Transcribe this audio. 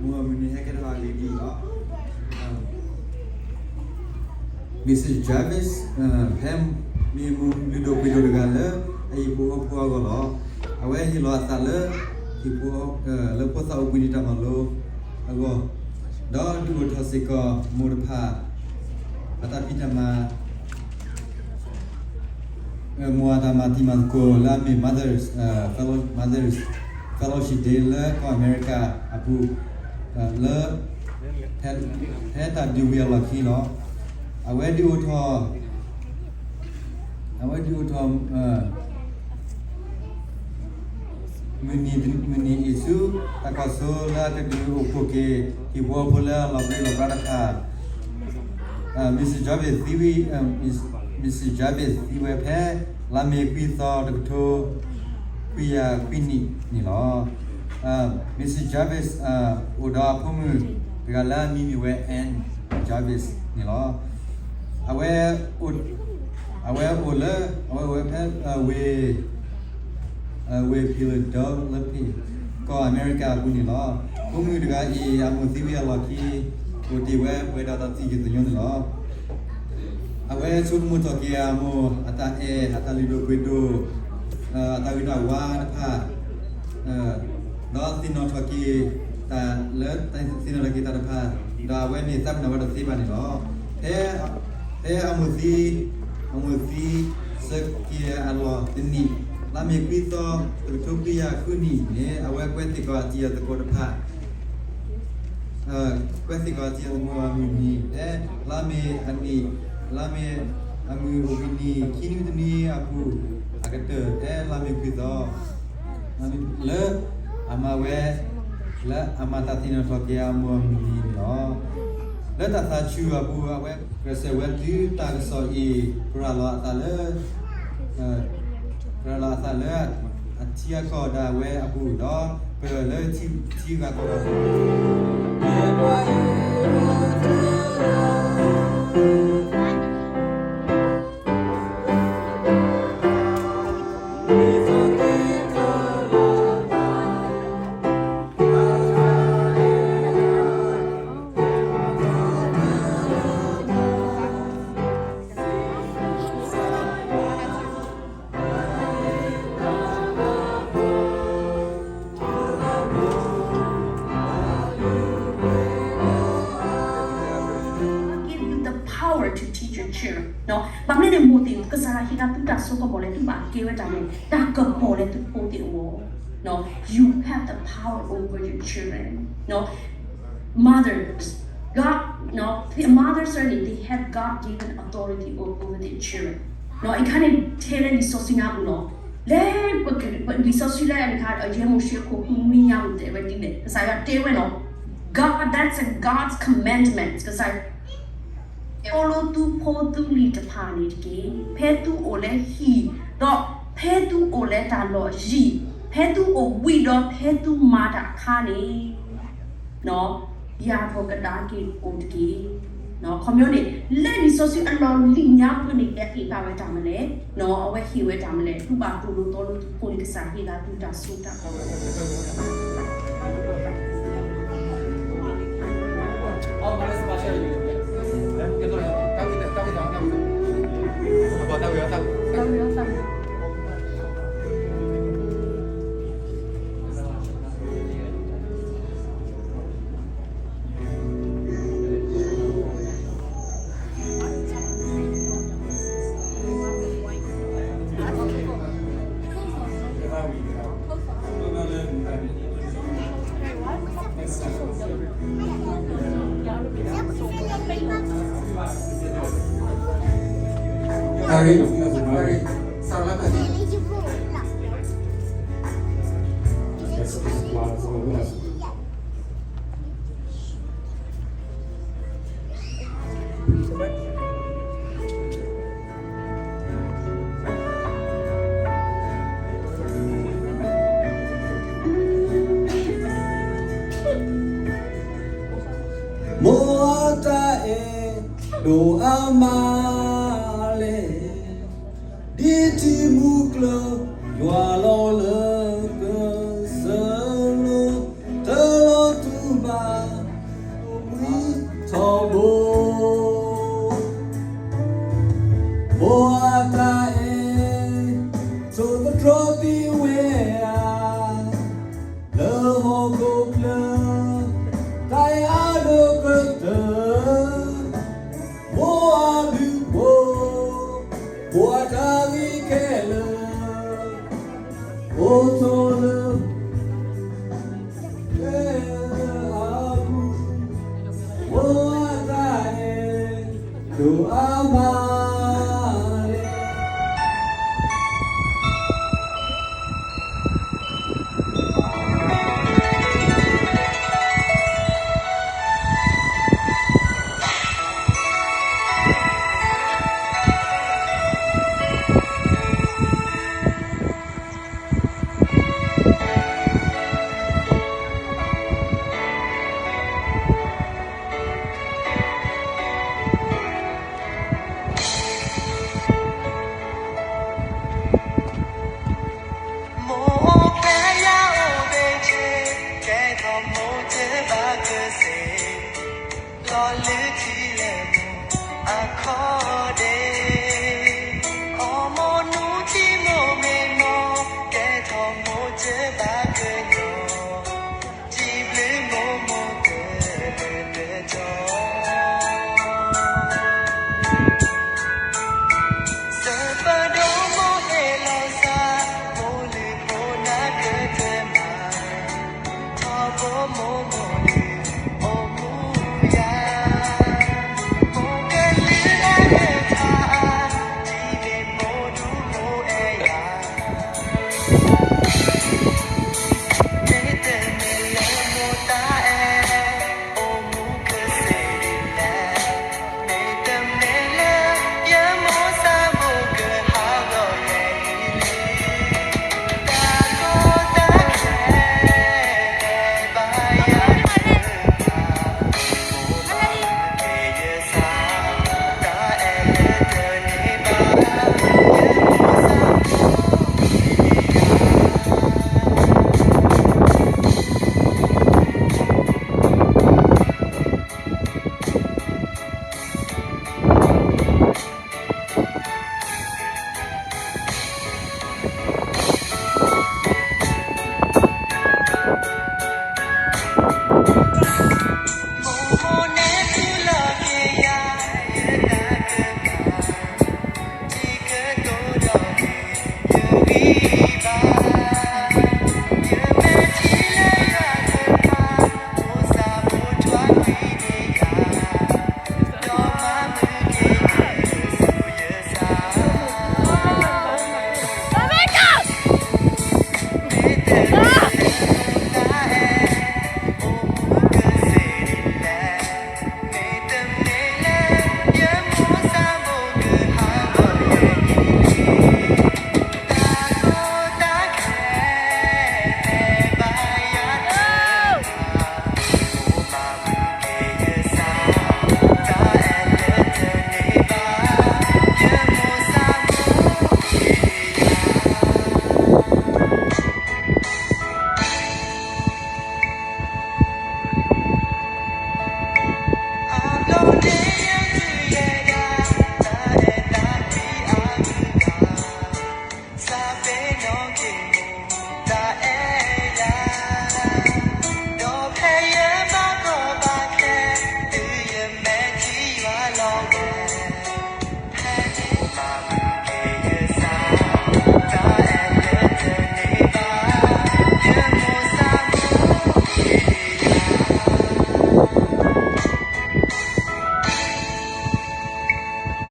မိၢ်မုၢ်နံၤဟဲကဲထီၣ်အဂ့ၢ်ဒ်အံၤလီၤ. Missus Jarvis ဖဲမ့ၢ်မုၢ်လုၢ်ဒိၣ်ပှ့ၤဒိၣ်တဂၤလၢ အဟံၣ်ဖိဃီဖိအဂီၢ်လီၤ. အဝဲဟ့ၣ်လီၤအသးလၢ ဟံၣ်ဖိ လၢဖိသၣ်အိၣ်ဘှံးနံၤတၢ်မၤလိအဂီၢ်, ဒီးဒုးအိၣ်ထီၣ်စ့ၢ်ကီးမိၢ်တဖၣ် အတၢ်ဖံးတၢ်မၤ မိၢ်အတၢ်မၤတံၤမၤသကိးလၢအမ့ၢ် Mothers, Fellow, Mothers Fellowship Day လၢကီၢ်အမဲရကၤအပူၤ, လၢ ဖဲတၢ်ဒုးဝံၤအလီၢ်ခံလီၤ. အဝဲဒုးအိၣ်ထီၣ် အဝဲဒုးအိၣ်ထီၣ် မုၢ်နံၤ မုၢ်နံၤအံၤဆူ တၢ်ကီၢ်ဆိလၢအကဒုးအိၣ်ဖှိၣ်က့ၤ ဟံၣ်ဖိဃီဖိလၢအလီၤပြံလီၤပြါတဖၣ်, Missus Jarvis သံဝံၤ, Missus Jarvis သံဝဲဖဲ လါမ့ၤခွံသီ တကထိခွံကယၤခွံနံၣ်န့ၣ်လီၤ. Missus Jarvis အိၣ်ဒီးအဖိမုၣ်တဂၤလၢအမံၤမ့ၢ်ဝဲ Ann Jarvis န့ၣ်လီၤ. အဝဲ အဝဲအိၣ်လၢ အဝဲအိၣ်ဝဲဖဲ ဝ့ၢ် ဝ့ၢ် Philadelphia ကီၢ်အမဲရကၤအပူၤန့ၣ်လီၤ. ဖိမုၣ်တဂၤအံၤ အမိၢ်သံဝံၤအလီၢ်ခံ အိၣ်တ့ၢ်ဝဲပှဲၤဒီးတၢ်သံယိာ်သညိန့ၣ်လီၤ. အဝဲဆိကမိၣ်ထီၣ်က့ၤအမိၢ်အတၢ်အဲၣ် အတၢ်လုၢ်ဒိၣ်ပှ့ၤဒိၣ် အတၢ်ဂ့ၤတၢ်ဝါတဖၣ် ဒီးသ့ၣ်နီၣ်ထီၣ်က့ၤတၢ်လၢ သ့ၣ်နီၣ်ထီၣ်က့ၤတၢ်တဖၣ် ဒီးအဝဲန့ၣ်သးပ့ၤနီၣ်ဝဲတသ့ဘၣ်န့ၣ်လီၤ. ဖဲ ဖဲအမိၢ်သံ အမိၢ်သံဆၢက့ၤအလီၢ်တနံၣ် လါမ့ၤခွံသီ တကထိခွံကယၤဃုနံၣ်န့ၣ် အဝဲကွဲးသ့ၣ်ကီးအတံၤအသကိးတဖၣ် ကွဲးသ့ၣ်ကီးအတံၤအသကိးအမုၢ်နံၤ ဖဲ လါမ့ၤအနံၣ် လါမ့ၤအမုၢ်အိၣ်ဘှံးနံၤ ခံနွံတနွံအပူၤ အကတၢၢ်ဖဲလါမ့ၤခွံသီ လၢအမၤဝဲ လၢအမၤတၢ်သ့ၣ်နီၣ်ထီၣ်က့ၤအမိၢ်အမုၢ်နံၤန့ၣ်လီၤ. လၢတၢ်သးဆူၣ်အပူၤ အဝဲကြၢးစၢးဝဲတုၤတၢ်ကစီၣ်အံၤ ကြၢးလီၤအသးလၢ ကြၢးလီၤအသးလၢ အထံအကီၢ်ဒၣ်ဝဲအပူၤဒီး ပၢၢ်လၢထံဂၤကီၢ်ဂၤ Give you the power to teach your children. ဘၣ်မနုၤန့ၣ် မိၢ်သ့ၣ် ကစၢ်ယွၤဟ့ၣ်တၢ်သူတၢ်စိကမီၤလၢသုဘၣ်ကဲဝဲတၢ်န့ၣ် တၢ်ကပီၤလၢသုဖိသ့ၣ်အဂီၢ် You have the power over your children. Mothers, God, mothers န့ၣ် they have God-given authority over their children. အခါန့ၣ် ထဲလၢလံာ်စီဆှံညါပူၤလီၤ. လၢ လံာ်စီဆှံလၢအခါ ယဲၢ်မိၤၡ့အခိၣ်ဃုနွံညါပူၤတဲဝဲဒ်လဲၣ်, ကစၢ်ယွၤတဲဝဲလီၤ. God, that's a God's commandment. ကစၢ်ယွၤ သိၣ်လိသုဖိသုလံၤတဖၣ်န့ၣ်တက့ၢ်. ဖဲသုအိၣ်လၢဟံၣ်, ဒီးဖဲသုအိၣ်လၢတၢ်လီၢ်ယံၤ, ဖဲသုအိၣ်ဝံၤဒီးဖဲသုမၤတၢ်အခါန့ၣ် ယၤထီၣ်ကဒါက့ၤအိၣ်တက့ၢ်. ခီပညီန့ၣ် လၢလံာ်စီဆှံအလီၢ်လံၤညါပူၤန့ၣ် ကဲဟ့ၣ်ဘၣ်ဝဲတၢ်မနုၤလဲၣ်, အဝဲဟ့ၣ်ဝဲတၢ်မနုၤလဲၣ်, သုဘၣ်သိၣ်လိသီလိသုဖိန့ၣ် ကစၢ်ဟ့ၣ်လီၤသုတၢ်စိတၢ်ကမီၤ မိၢ်အတၢ်အဲၣ်ဒိၣ်အါမးလဲၣ်, ဒ်ထံမူ